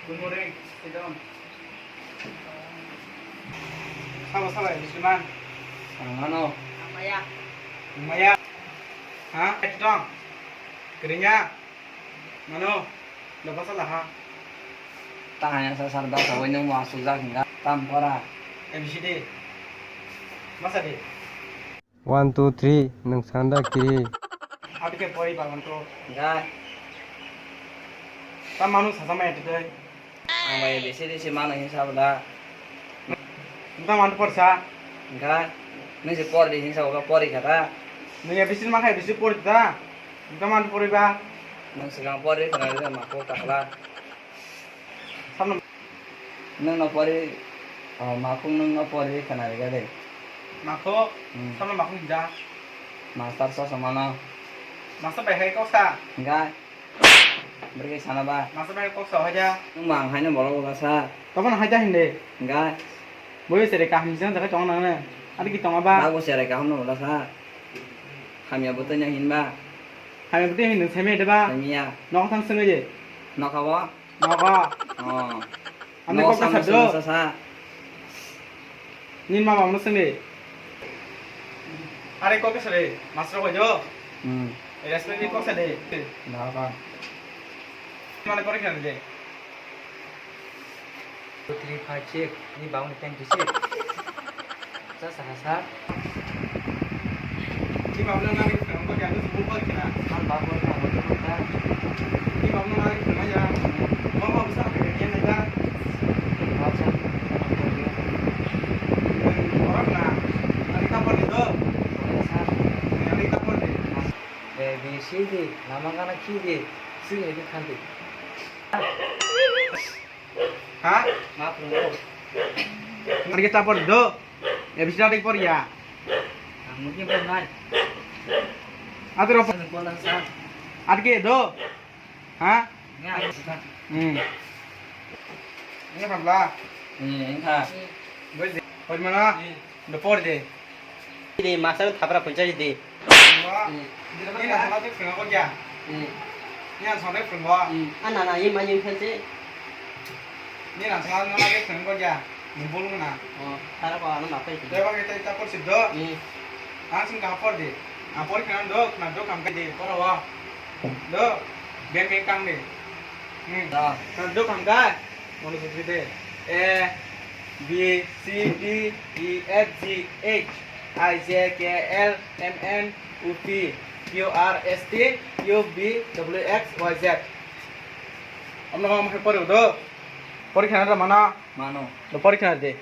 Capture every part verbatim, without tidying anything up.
Good morning, sit down. Sabo sabo, Bisman. Ang ano? Ang maya. Ang maya. Ha? Ito. Kirinya. Mano. Lo basa laha. Tang ya sa sar da sa wai nung mo asuk jak hinga. Tam pora. A B C D. Basa de. One, two, three, nwng sanda kiri. Abike pori ba one, two. Ga. Ta manu sasa maya tete. Ang bai bisi di si manu hin sabo da. Nta manu por sa. Ga. Nwng si por di hin sabo ga pori kha ta. Nwng ya bisi ma khai bisi pori ta. Nta manu pori ba. Nwng si gang pori khana ma ko takla. Samno. Nwng no pori, oh, makhung nwng no pori khana riga de. Makho, hmm. Samno makhung hija. Master so samano. Master bai hai kok sa. Enggak. Berke sana ba. Master bai kok sa haja. Nwng mang hai no bolo bolo sa. Tokon haja hinde. Enggak. Boyo sere kaham jang jaga tong nang ne. Adi ki tong ba. Bago sere kaham no bolo sa. Hamya botanya hin ba. Hamya botanya hin seme de ba. Semiya. Nok thang senge je. Nok abo. Nogo. Oh. Ani kok kasa do. Sa sa. Ni mama mano sengdi. Are kok kasa de, masro ko jo. Hmm. Respect ni kok sa de. Nogo. Mane pore khan de. Two, three, five, six. Ni bang ni ten to six. Sa sa sa. Ni bang na ni khan ko ya ni bu ko kina. An bang ko na ko ko ta. Ni bang na ni khan ya. Bang bang sa ka ni na ya. Bang sa. Orang na. Ari ka pon do. Sa. Ari ka pon de. A B C D. Nama kana ki de. Si ni khan de. Ha? Ma phungo. Ani ke tapor do. A B C D por ya. Ang mungkin pernah. Atu ro. Ang bola sa. At ke do. Ha? Nga. Hmm. Ini pabla. Hmm, ini ha. Bos, bos mana? Hmm. Do por de. Di masa thapra puncha di. Wa. Hmm. Ni na sana tu phungo ko kya? Hmm. Ni na sana phungo. Hmm. Ana na ye ma ye phunse. Ni na sana na ke phungo kya? Ni bol na. Oh, thara ko ana ma pai. Deba ke ta ta por siddo. Hmm. Ang sing ka por de. A por khana do, khana do kam ka de, por wa. Do. Ben ben kam de. Hmm. Da. Khana do kam ka. Manu putri de. A, B, C, D, E, F, G, H, I, J, K, L, M, N, O, P, Q, R, S, T, U, V, W, X, Y, Z. Amno ham he pori do. Pori khana da mana? Mano. Do pori khana de.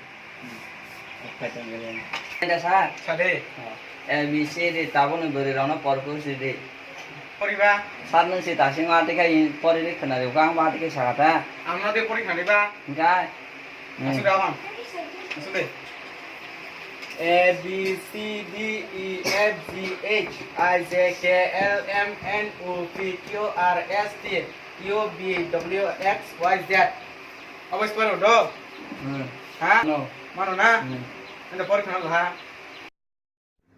Ede sir. Sade. A B C D tabukni bwrwi rokno por phuru sidi. Poriba. Sir nwng se tasingo atikhe pori ri khwnari kha, ang bo atikhe sakha ta. Ang no de pori khwnari ba. Hingkha. Hmm. Asuk da hon. Asuk de. A B C D E F G H I J K L M N O P Q R S T U V W X Y Z. Abo spell do? Hmm. Ha? No. Mano na? Hmm. Anda pori khana laha.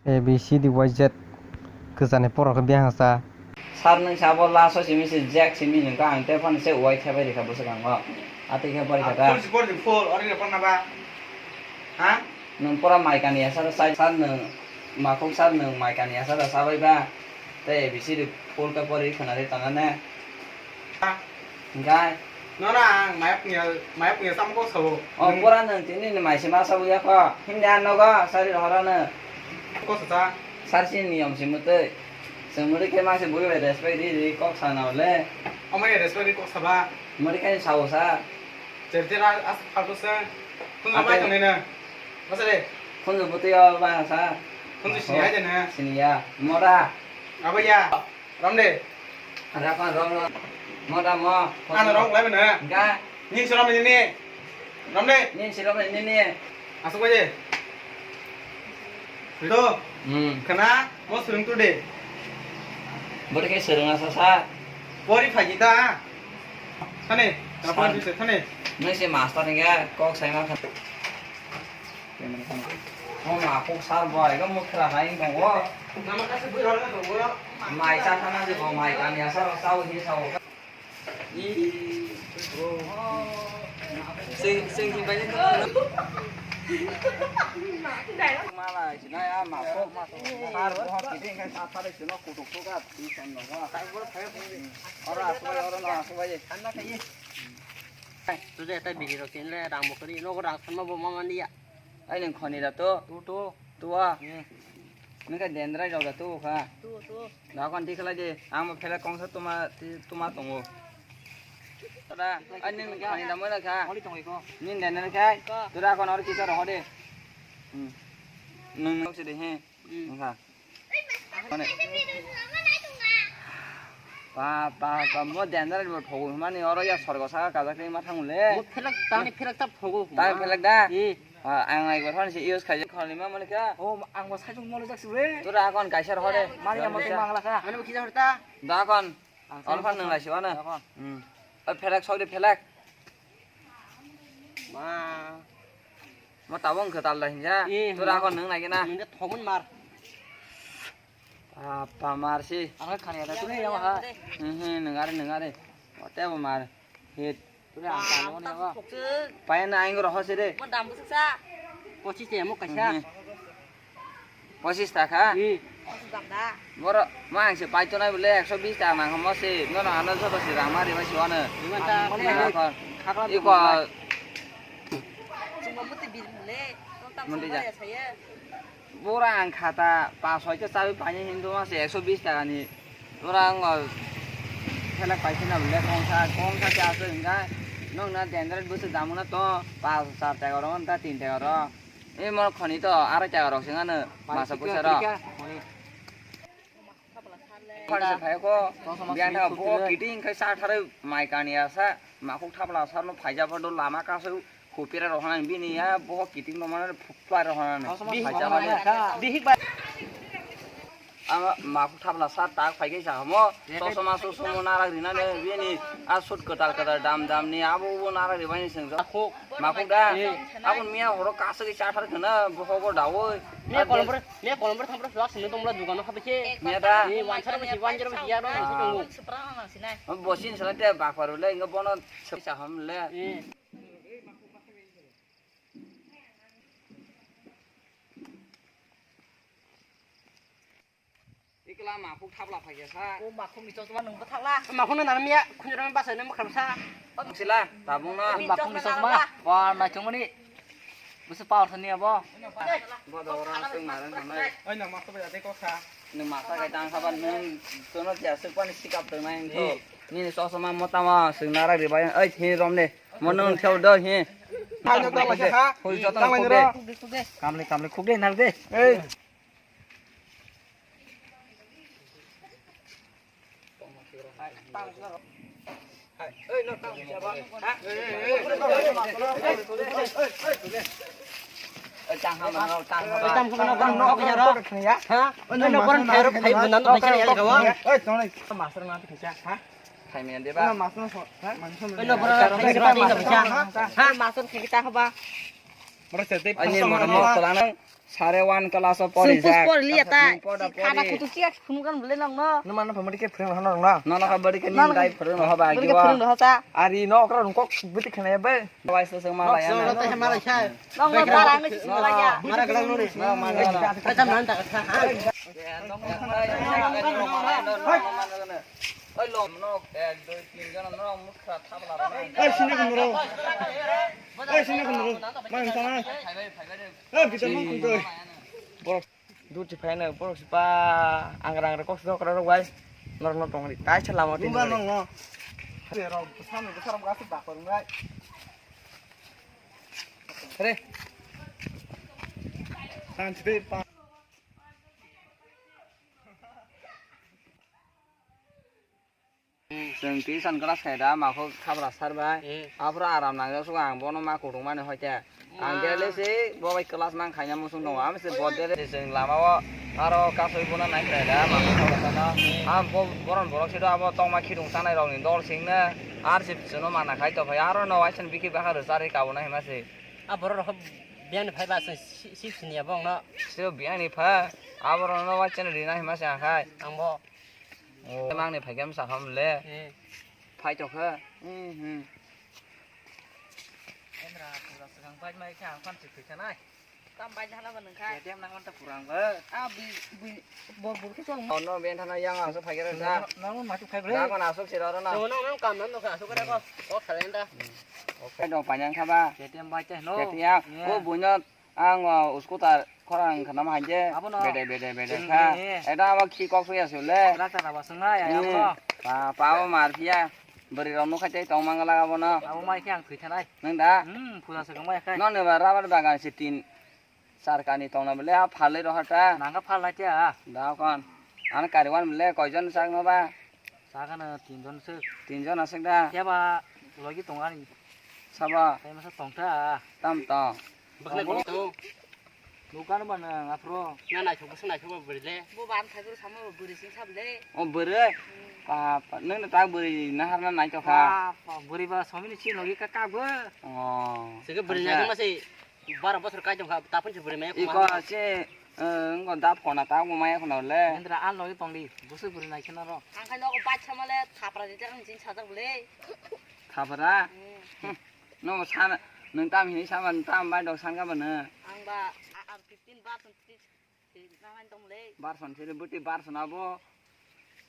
A B C D Y Z. Kwchani porok khe biyang sa. Sir nwng sabo last o simi se jack simi nwng ka ang te phano se Y khe bai rikha bwswk ang o. Atwi khe pori kha ta. Full si pori full ori le porna ba. Ha? Nwng pora mai kani asara sai sir nwng makhuk sir nwng mai kani asara sabai ba. Te A B C D full khe pori khwnari tongna ne. Hingkha. Nono ang maya pungya, maya pungya samung kok sao. O pura nwng tini ni mai se ma sao ya kho. Himni ang nogo sari rohorano. Kok sa. Sar si niyom si mutwi. Chwng mutwi khe ma se bui bai respect ri ri kok sana le. Omo ya respect ri kok saba. Mutwi khe sao sa. Cher cher as as phalto se. Khunju mai tongnai na. Masa de. Khunju butwi o ba sa. Khunju sini aja na. Sini ya. Mora. Abo ya. Rom de. Ada apa rom rom. Mo da mo. Ano rom lai mana? Enggak. Nin si rom ini ni. Rom de. Nin si rom ini ni. Asuk aja. Itu. Hmm. Kena mo sering tu de. Bor ke sering asa sa. Pori phaji ta. Thane. Apa bisa thane? Nang si master ni ga kok saya makan. Mo ma kok sar bo ai ga mo khra hai tongo. Mai cha thana je bo mai kani asar sao hi sao. Sing, sing, sing, banyak tu. Malah, sini ya, masuk, masuk. Sar, oh, kita ingat sar, sar, sini, kutuk, kutuk, kan, di sana, wah. Orang, orang, orang, orang, orang. Tuja eta biri rok chinle rang bo kari, nogo rang sanma bo mama niya. Ai nung khoni da to? Tu, tu. Tu a? Hmm. Nung khe dendrai rok da tu kha? Tu, tu. Da kon thik khlai di, ang bo phela kongsa tuma, ti-, tuma tongo. Tada, ai nung khoni da mo da kha? Khoni tongo iko. Nin dendrai khai? Ko. Tu da kon or kisa roho de. Hmm. Nung nung si de he. Hmm. Nung kha. Mane. Ba, ba, ba, mo dendar bo thogo mani oro ya sorgo saka kajak ni ma thangule. Mo phelak tani phelak ta thogo. Tani phelak da? Eh. Ha, ang ai gor han si use khai khani ma mane kya? O, ang bo sai jong mo jak si re. Tura kon kaisa hore. Mani amo te mangla kha. Mane mo kisa horta? Da kon. Ang on fan nang lai si wana. Da kon. Hmm. Oi phelak sok de phelak. Ma. Mo tabung khe tal da hinja. Eh, tura ma. Kon nang nai na. Nang de thogun mar. Apa mar si? Ang khani ada tu ne yang ha. Hmm, hmm, nang are, nang are. Mo te bo mar. Hit. Tu ne ang kan mo ne ba. Payan na aing ro ho si re. Mo dam bu sa. Pochis te mo kaisa. Hmm, hmm. Pochis taka? Hmm. Pochis taka da. Boro, ma ang se paito nai bole ekso bis taka nang mo se. No, no, ano joto se rang mari bai se wano. Iman ta. Iko. Chuma muti bil mule. Muti ja. Bora ang khata pas hoi ke chabi paini hindu ma se ekso bis taka ni. Bora ang phelak paisi na bole kongsa, kongsa se aswk hingka. Nong na dendret busu damu na to pas char taka ro, ta tin taka ro. E mo khoni to arai taka rok sing ano masa puisa rok. Khoni se phai ko biyan tha bo kiting khai sa thare mai kani asa makhuk thapla sarno phaija phodo lama kasu khupira rok hana bini ya bo kiting no mane phukpla rok hana. Bihik bai. Ama makhuk thapla sa tak phai khe sa hamo. Chosma chosma narak rina le bini a sut kwtal kwtal dam dam ni abo bo narak ribai ni seng. Makhuk da. Abon miya horo kasagwi chathar khna bo hobor dawi. Miya kolom bor, miya kolom bor thampra last ni tongmla dugan no khabe khe. Miya da. Ni wansar bo si wanjer bo si ya no si tongo. Bo sin sala te bakpar le inga bono sa ham le. Ikla makhuk thapla phai khe sa. O makhuk ni chosma nung bwthakla. Makhuk no nang miya khunjra basa no mukha sa. Sila tabung no. Makhuk ni chosma. Wa nai chong mani. Busu power thani abo. Bo do orang sing maran nang nai. Oi nang makhuk ya de ko sa. Nung masa kai tang khaban nung tono tia suk pani sikap tong nai to. Nini chosma mota ma sung narak ribai. Oi thi rom de. Mo nung theo do hi. Hai no ta ma ha. Hoi joto khuk de. Kamle kamle khuk de nar de. Ei. Masuk kita apa? Ani mora mo tolana sare one class o pori jak. Pori liya ta. Khana kutu siya khunu kan bole nang no. Numa no pamadi ke phung hano nang no. Nono ka bari ke nim dai phung ho ba. Bari ke phung ho ta. Ari no okra rung kok buti khana be. Wai se seng malaya na. Nang no bara ngi malaya. Mara galang no re. Mara mara. Ai tam nan ta kha. Oi lom no ek dui tin jon no mukha thapla. Ai sini kun ro. Ai sini kun ro. Mang ta na. Borok duty phaina borok si pa angra angra kok si okra rok bai norok no tong di tai sa lama tin. Nungba nong no. Rok sami bwsarok asuk dakor ngai. Re. Tan si pa. Chwng tuition class khai da, makhuk thapla sar bai. Hmm. Aphuru aram nangjak sugo ang bono ma kutung mani hoi khe. Ang daily se bo bai class mang khaina muchung tongo. Ami se bo daily se chwng lama o aro kasui bono nai khlai da, makhuk thapla sar no. Ang bo boron borok se do abo tongma khidung sanai rok ni dol sing no. Ar se chwng no mana khai to phai aro no waisa bikhi bakha rwchar ri kabo na hima se. A borok rok biyang ni phai ba chwng si, si, sini ya bong no. Se biyang ni pha abo rok no waisa rina hima se ang khai. Ang bo. Oh. Mang ni phaikhe msa ham le. Eh. Phai tokha. Hmm, hmm. Ang bai mai kha, ang phan chwk thwi khanai. Tam bai hana ba nang kha. K T M nang ta purang ba. A bi, bi, bo, bo khe chong. Ono ben thana yang asuk phai khe da. Nang ma chuk phai bre. Da kon asuk sira ro na. Chong nang nang kam nang kha asuk kha ko. O khalen da. Okay dong panyang kha ba. K T M bai te no. K T M. Yeah. O buino ang, uh, scooter khorang khanam hai je. Abo no. Bede, bede, bede kha. Eda abo khi kok phi asuk le. Rata raba sung nai abo no. Pa, pa abo mar phiya. Bwrwi rok nukha tei tong mangala abono. Abo mai khe ang thwi thanai. Nang da? Hmm, puja se kangma yakhai. Nokni ba rubber bagan se tin char kani tongna bole a phalwi rohor ta. Nangkha phalnai te a. Da kon. Ano kari wan bole koijon sak no ba? Sakano tinjon se. Tinjon aswk da? Phiya ba logi tong ani. Sabo? Tai masa tong ta. Tam tong. Bwkhlai bwkhlai tong. Nukano ba nang aphro. Na naithok bwswk naithok ba bwrwi le. Bo ban thai bwrwi sama ba bwrwi sing sab le. O bwrwi? Hmm. Pa, pa, nwng no tak bwrwi nahar na naithok kha. Pa, pa, bwrwi ba somini si logi ka kak bo. Oh. Sege bwrwi naithok ma se bara bosor kai tong kha, tapun se bwrwi maya. Iko se, eh, ngo dap kona ta mo maya kono le. Indra an logi tong di, bwswk bwrwi nai kheno ro. Ang khai nogo bach sama le thapra di tak ang jin sajak le. Thapra? Hmm. Hmm. No sana, nwng tam hini sama nwng tam bai dok san ka bana. Ang ba, a, ang fifteen ba twenty six. Nang ani tong le. Barson sini buti barson abo.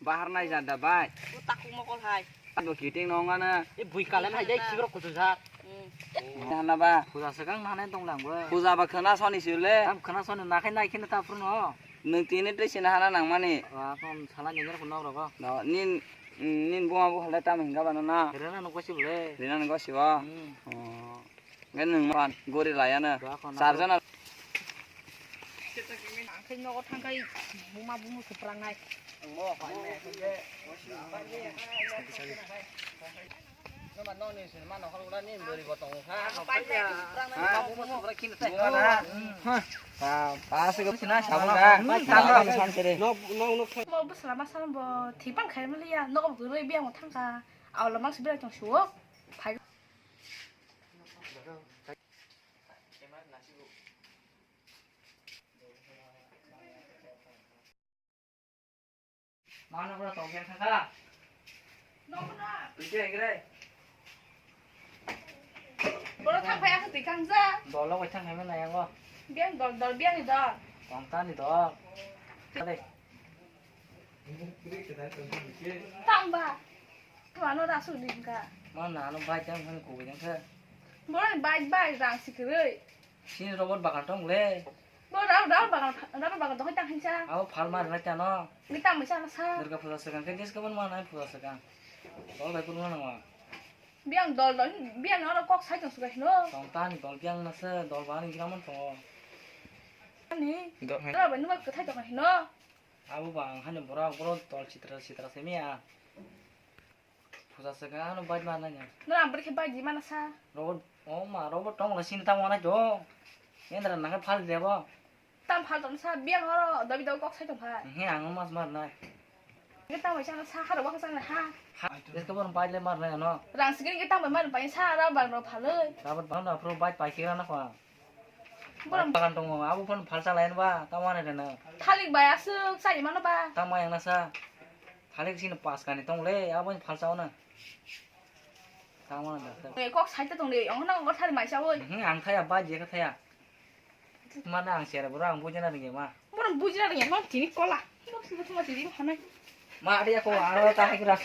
Bahar nai jada bai. Bu takuk mokol hai. Abo kiting nong ana. E bui kalan hai jai sigrok kutu jak. Hmm. Hana ba. Puja sekang nang ani tong lang bo. Puja ba khana soni sile. Tam khana soni nakhai nai khina ta phuru no. Nwng tini tei sini hana nang mani. Wa kon sala nyengar kun nok rogo. No, nin, nin buma bu halai tam hinga bana na. Rena no gosi bole. Rena no gosi bo. Hmm. Oh. Nge nwng man gori laya na. Ba kon na. Char jona. Ang khai nogo thang khai buma bumu suprang nai. Ang mo khai me khai je. Noma noni sin ma nokhor gula ni bori bo tongo kha. Ha? Buma bumu suprang khin tai. Ha. Pa, pa se go sina sabun da. Mo bwsla ma san bo thipang khai mali ya. Nogo gurui biang thang kha. Awla mang sibira tong suo. Phai. Mano pura tong yang kha. Nokna. Bisi engre. Boro thang phai ang twi kang ja. Dolo bai thang hai mena yango. Biang dol dol biang ni dol. Tong ta ni dol. Tade. Tang ba. Mano da su din ka. Mana ano bai tang han ko yang kha. Boro ni bai bai rang si kwrwi. Sini robot bagan tong le. Bo rau rau bagan rau bagan dong tang hinsa. Abo phal mar na tano. Ni tang misa na sa. Durga puja sekan ke dis ke man mana puja sekan. Dol bai pun mana ma. Biang dol dol biang oro kok sai tong suga hino. Tong tani dol biang na se dol bani gira man tongo. Ani. Dol hai. Dol bai numa kwthai tong hino. Abo ba ang hani borok borok dol sitra sitra se miya. Puja se ga ano bike ma nanya. No ang brekhe bike di mana sa. Robo o ma robo tong la sin tamo na jo. Endra nang phal debo. Tam phal ton sa biang oro dobi dobi kok sai tong phai. He ang mas mar nai. Ke tam sa sa har wa sa ha. Ha, des ka bon bike le mar nai no. Rang sigin ke tam mar pai sa ra bang ro phaloi. Rabat bang na pro bike pai kira na kwa. Borok bagan tongo, abo phano phalsa layan ba, tamo ano rena. Thalik bai aswk chai mano ba. Tamo yang nasa. Thalik sini pas kani tong le, abo ni phalsa ona. Tamo ano da. Eh, kok sai ta tong le, ang na kok thalik mai sa oi. Hmm, ang thaya ba je ka thaya. Mana ang sera bro ang bujana ringe ma. Borok bujina ringe ma tini kola. Borok sini tuma tini hanai. Ma dia ko aro ta hai kira.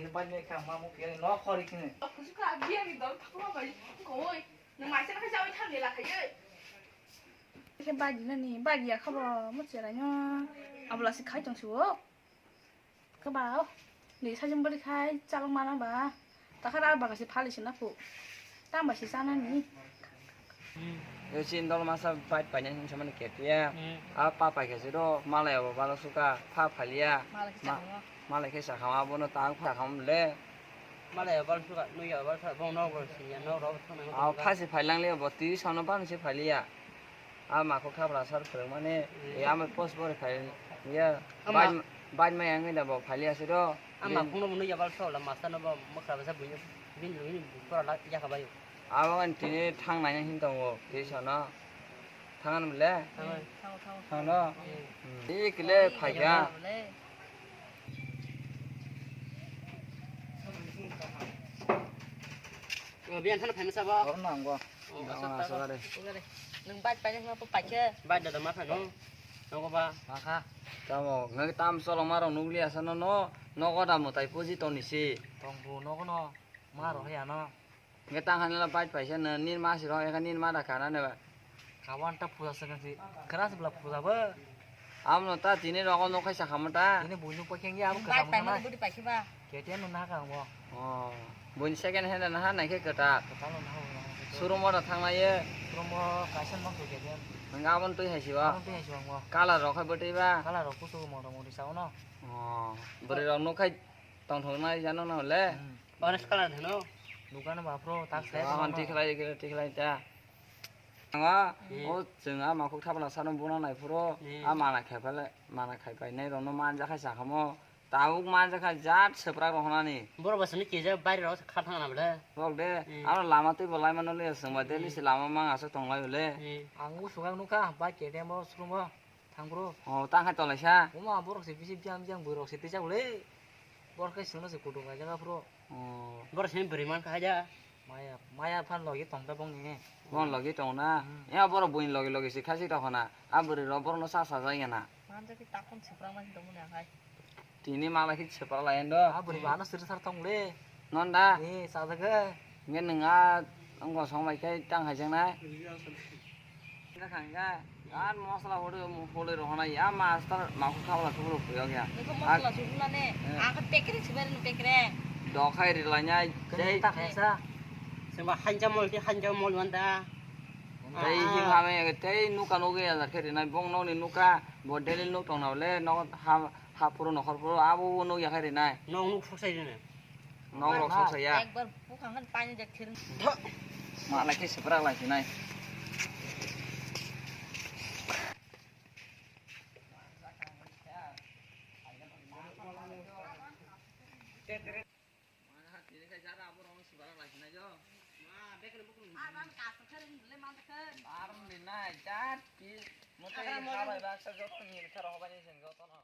Ini banyak kang mamu kiri no khori kini. Kusuka biang ni dol thakma bai koi. Nang mai sana khaisa oi thang ni la khaye. Ke bagi na ni bagi ya khabo mo cherai no. Abla si khai tong suo. Kaba o. Ni sajum bali khai chalok mana ba. Takhar ar bagasi phali sina phu. Tang bai si sana ni. Yo chin dol masa fight paina hin samani ketia. Hmm. A pa pai khe do malai abo balo suka pha phalia. Malai khe Ma-, sakha. Malai khe sakha abono tang sakha le. Malai abo balo suka nui abo balo suka bong no bol sinya no ro thang na. A pha se phailang le bo tiri sono ban se phalia. A ma kho khabra sar phwrwng mani. Hmm. E ama post bori phai ya. Ama. Bai, bai mai ang da bo phalia se do. Ama phungno munu ya bal sola masta no bo mokra basa buino bin luini pora la ya khabayo. Abo ang tini thang nai hin tongo, tei sono. Thang an bole? Thang an. Thang, thang. Thang no? Hmm. Hmm. Tini kile phai ya. Biyan thana phaima sabo. Oro nang go. Oh, aswk ta go. Aswk are. Nwng bike painai ma paikhe. Bike da ma phano. Nogo ba. Makha. Tamo ngai tam solo maro nukli asa no no. Nogo da mutai puji toni si. Tongbu nogo no. Maro he ano. Nge tang hanila bike paisa no nir ma si ro ekha nir ma da kana ne ba. Kawan ta puja se kan si. Kera se bla puja ba. Amno ta tini rogo no khaisa khamata. Ini buinu pakheng ya abo. Bike kesa paima mata. Budi paikhe ba. K T M no nahakha ang bo. Oh, buini second hand nahanai khe kwtal. Kwtal no nahakha ang bo. Showroom o da thangnai ye. Showroom o kaisa nokho K T M. Nang abon twi hai siwa. Abon twi hai siwa ang bo. Colour rok khai bwtwi ba. Colour rok kuchuk mota moti sao no. Oh, bwrwi rok nuk khai tongthoknai jano no le. Hmm. Orange colour hino. Dukan ba phro tak sai. Abon no. Tikhlai tikhlai ta. Anga, hmm, o chwng a makhuk thapla sano buna nai phuru, hmm, a mana khai phale, mana khai pai nai rokno manja khai sa khamo. Tabuk manja khai jat swprak rok honani. Borok ba sini kija baire rok kha thang na bwle. Rok de, hmm, aro lama twi bo lai mano le chwng ba daily, hmm, se lama mang aswk tong lai bwle. Hmm. Ang usuk ang nukha, bike K T M o showroom o. Thang bro. Oh, tang hai tolaisa. Oma borok se bisi biang biang borok se tejak le. Borok ke sino se kutung kai jaga bro. Oh. Borok se bwrwi man kha ja. Maya, maya phan logi tong ta bong ni. Bon logi tong na. Hmm. Ya borok buin logi logi se khasi tong na. A bwrwi rok borok no sa sa jai na. Man jaki takon sipra man tong na hai. Tini mala khi chepra lai ando. A bwrwi ba ano sir sar tong le. Non da. Ni sa jaga. Nge nung a wng kosong bai khe tang hai jeng nai. Nge khang khe, gan mosla hori, hori rohonai, ya master, maku khabla thubro puyok ya. Niko mosla suhuna ne, eh, ang khe pekre sibai rwno pekre. Dokhai rilai nai, tei ta khaisa. Sengba hanja mol ti hanja mol wanda. Tei ah, him hame, tei nuka nugi ya khe rinai, bong nokni nuka, bo daily nuk tong na le, nok ha, ha phuru nokhor phuru, abo nuk ya khe rinai. Nok nuk sok sai rwno. Nok rok sok saya. Ekbar bukhang khan pani jak thir. Ma lai khe seprak lai sinai. Aram ni nai jat pi mote halai baksa joto ni tharo hobani seng joto no.